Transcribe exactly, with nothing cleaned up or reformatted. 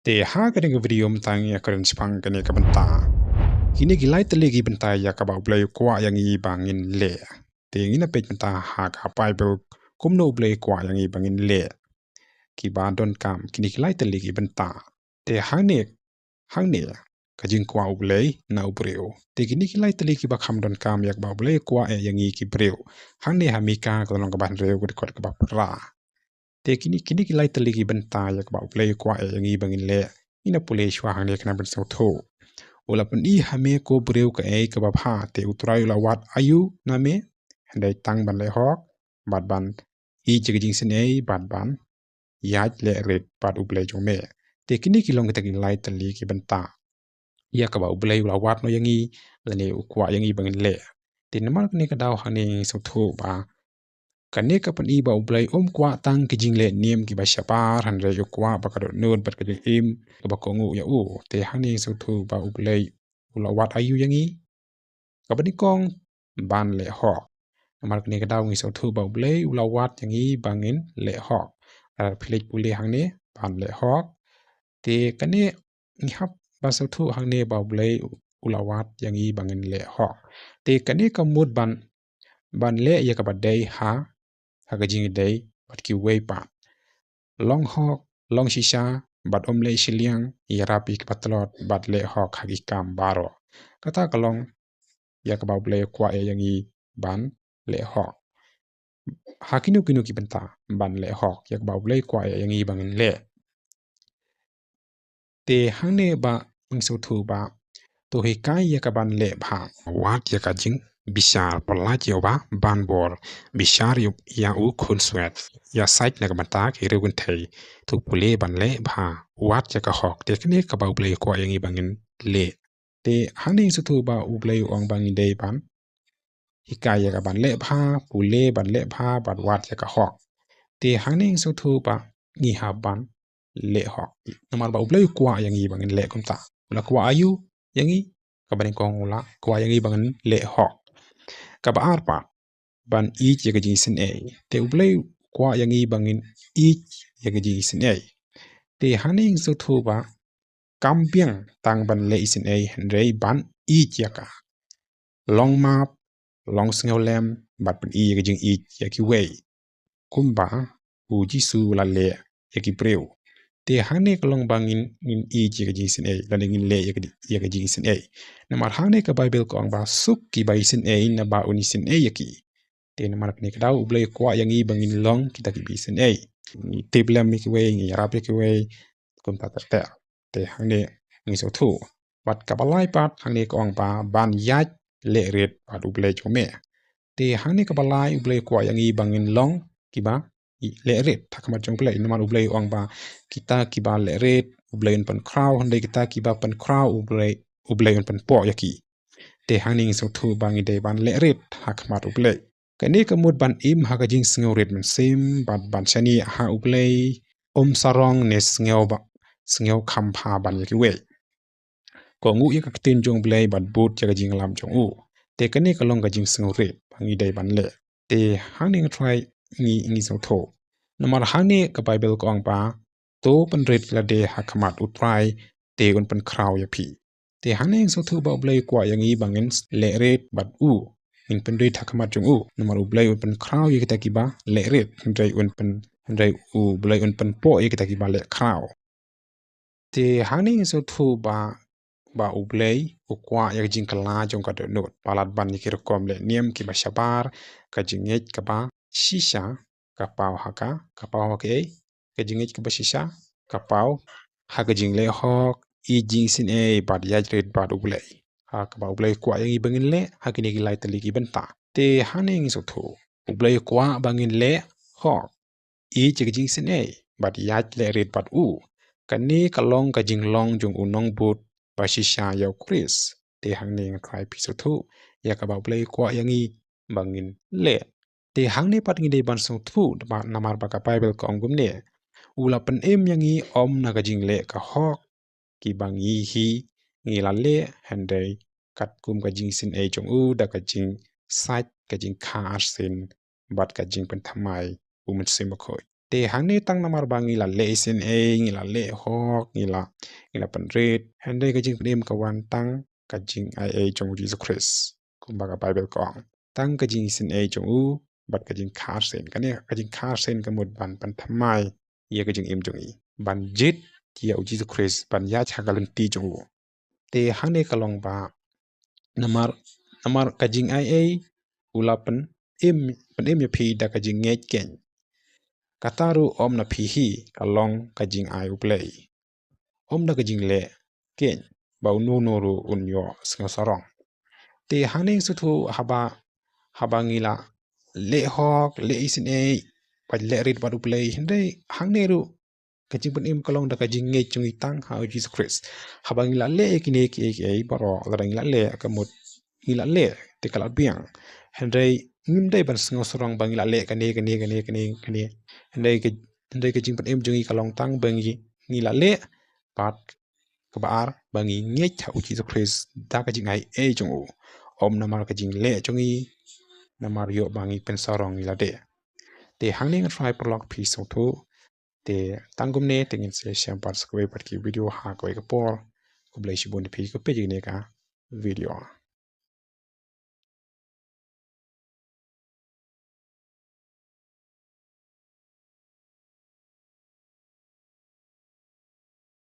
Te ha kane ka video mynta ngi ïa kren shaphang kane ka bynta. Kine ki lai tylli ki bynta ïa kaba U Blei u kwah ïa ngi ba ngin leh. Te ngin ïa peit mynta ha ka Bible kumno U Blei u kwah ïa ngi ba ngin leh. Kiba donkam kine ki lai tylli ki bynta. Te hangne, hangne ka jingkwah U Blei na u briew. Te kine ki lai tylli kiba kham donkam ïa kaba U Blei u kwah ïa ngi ki briew. Hangne ha Mika ka lynnong kaba hynriew ka dkhot kaba phra. Te kine, kine ki lai tylli ki bynta ïa kaba U Blei u kwah ïa ngi ba ngin leh. Ngin ïa pule shuwa hangne khnang ban sngewthuh. U la pyni ha me ko briew kaei kaba bha, te U Trai u la wad aïu na me, hynrei tang ban leh hok, bad ban ïeit ïa ka jingsngewsih, bad ban ïaid leh rit bad U Blei jong me. Te kine ki long kita ki lai tylli ki bynta ïa kaba U Blei u la wad noh ïa ngi, lane u kwah ïa ngi ba ngin leh. Te namar kane ka daw hangne ngi sngewthuh ba kane ka pyni ba U Blei um kwah tang ki jingleh niam kiba shabar, hynrei u kwah ba ka dohnud bad ka jingim kaba kohnguh ïa u. Te hangne ngi sngewthuh ba U Blei u la wad aïu ïa ngi, kaba nyngkong ban leh hok. Namar kane ka daw ngi sngewthuh ba U Blei u la wad ïa ngi ba ngin leh hok. Lada phi leit pule hangne ban leh hok. Te kane ngi hap ban sngewthuh hangne ba U Blei u la wad ïa ngi ba ngin leh hok. Te kane ka mut ban, ban leh ïa kaba dei ha, ha ka jingïadei bad kiwei pat. Long hok, long shisha, bad um leh shiliang, ïarap ïa kiba tlot, bad leh hok ha ki kam baroh. Kata ka long ïa kaba U Blei u kwah ïa ngi ban leh hok. Ha kino kino ki bynta ban leh hok ïa kaba U Blei u kwah ïa ngi ba ngin leh. Te hangne ba ngi sngewthuh ba to hikai ïa ka ban leh bha. Wad ïa ka jingbishar, pyllait ïa uba ban bor, bishar ïa u khunswet, ïasaid na ka bynta ki riewkynthei. To pule ban leh bha, wad ïa ka hok. Te kane kaba U Blei u kwah ïa ngi ba ngin leh. Te hangne ngi sngewthuh ba U Blei u ong ba ngi dei ban hikai ïa ka ban leh bha, pule ban leh bha, bad wad ïa ka hok. Te hangne ngi sngewthuh ba ngi hap ban leh hok. Namar ba U Blei u kwah ïa ngi ba ngin leh kumta. U la kwah aïu ïa ngi, kaba nyngkong u la kwah ïa ngi ba ngin leh hok. Kaba ar pat, ban ïeit ïa ka jingisynei. Te U Blei u kwah ïa ngi ba ngin ïeit ïa ka jingisynei. Te hangne ngi sngewthuh ba kam biang tang ban leh isynei hynrei ban ïeit ïa ka. Long map, long sngewlem, bad pyni ïa ka jingïeit ïa kiwei. Kumba u Jisu u la leh ïa ki briew. Te hangne ka long ba ngin, ngin ïeit ïa ka jingisynei, lane ngin leh ïa ka, ïa ka jingisynei. Namar hangne ka Baibl ka ong ba suk kiba isynei naba un isynei ïa ki. Te namar kane ka daw U Blei u kwah ïa ngi ba ngin long kita kiba isynei. Ngi tip lem ïa kiwei, ngi ïarap ïa kiwei, kumta ter ter. Te hangne ngi sngewthuh. Bad kaba lai pat hangne ka ong ba ban ïaid leh rit bad U Blei jong me. Te hangne kaba lai U Blei u kwah ïa ngi ba ngin long kiba leh rit ha khmat jong U Blei. Namar U Blei u ong ba kita kiba leh rit U Blei un pynkhraw, hynrei kita kiba pynkhraw U Blei, U Blei un pynpoh ïa ki. Te hangne ngi sngewthuh ba ngi dei ban leh rit ha khmat U Blei. Kane ka mut ban im ha ka jingsngewrit mynsiem, bad ban shaniah ha U Blei, um sarong ne sngew ba, sngew kham bha ban ïa kiwei. Kohnguh ïa ka ktien jong U Blei bad bud ïa ka jingïalam jong u. Te kane ka long ka jingsngewrit ba ngi dei ban leh. Te hangne nga trai ngi, ngi sngewthuh. Namar hangne ka Baibl ka ong ba to pynrit lade ha khmat U Trai te un pynkhraw ïa phi. Te hangne ngi sngewthuh ba U Blei u kwah ïa ngi ba ngin leh rit bad u. Ngin pynrit ha khmat jong u. Namar U Blei un pynkhraw ïa kita kiba leh rit. Hynrei un pyn, hynrei U Blei un pynpoh ïa kita kiba leh khraw. Te hangne ngi sngewthuh ba, ba U Blei u kwah ïa ka jingkylla jong ka dohnud. Palat ban ïa ki rukom leh niam kiba shabar, ka jingngeit kaba shisha, ka paw ha ka, ka paw ha kaei, ka jingngeit kaba shisha, ka paw ha ka jingleh hok, ïeit, jingisynei bad ïaid rit bad U Blei. Ha kaba U Blei u kwah ïa ngi ba ngin leh ha kine ki lai tylli ki bynta. Te hangne ngi sngewthuh U Blei u kwah ba ngin leh hok, ïeit ïa ka jingisynei bad ïaid leh rit bad u. Kane ka long ka jinglong jong u nongbud ba shisha ïa U Khrist. Te hangne nga trai phi sngewthuh ïa kaba U Blei u kwah ïa ngi ba ngin leh. Te hangne pat ngi dei ban sngewthuh namar ba ka Baibl ka ong kumne. U la pynim ïa ngi ym na ka jingleh ka hok kiba ngi hi ngi la leh, hynrei katkum ka jingisynei jong u da ka jingsait, ka jingkha arsien bad ka jingpynthymmai U Mynsiem Bakhuid. Te hangne tang namar ba ngi la leh isynei, ngi la leh hok, ngi la, ngi la pynrit. Hynrei ka jingpynim ka wan tang ka jingai ei jong u Jisu Khrist. Kumba ka Baibl ka ong. Tang ka jingisynei jong u, bad ka jingkha shen. Kane ka jingkha shen ka mut ban pynthymmai ïa ka jingim jong i. Ban jied ïa u Jisu Khrist, ban ïaid ha ka lynti jong u. Te hangne ka long ba namar, namar ka jingai ei u la pynim, pynim ïa phi da ka jingngeit keiñ. Kata ruh ym na phi hi, ka long ka jingai u Blei. Ym da ka jingleh keiñ ba uno uno ruh un ïoh sngewsarong. Te hangne sngewthuh haba, haba ngi la leh hok, leh isynei, bad leh rit bad u Blei, hynrei hangne ruh ka jingpynim ka long da ka jingngeit jong ngi tang ha u Jisu Khrist. Haba ngi la leh ïa kine kiei kiei baroh, lada ngi la leh ka mut ngi la leh te ka la biang. Hynrei ngim dei ban sngewsarong ba ngi la leh kane, kane, kane, kane, kane. Hynrei ka, hynrei ka jingpynim jong ngi ka long tang ba ngi, ngi la leh, bad kaba ar ba ngi ngeit ha u Jisu Khrist da ka jingai ei jong u. Ym namar ka jingleh jong ngi, namar ïoh ba ngi pynsarong ngi lade. Te hangne nga trai paralok phi sngewthuh. Te tang kumne te ngin sa ïashem pat sa kawei pat ki video ha kawei ka por. Khublei shibun ïa phi, ka peit ïa kane ka video.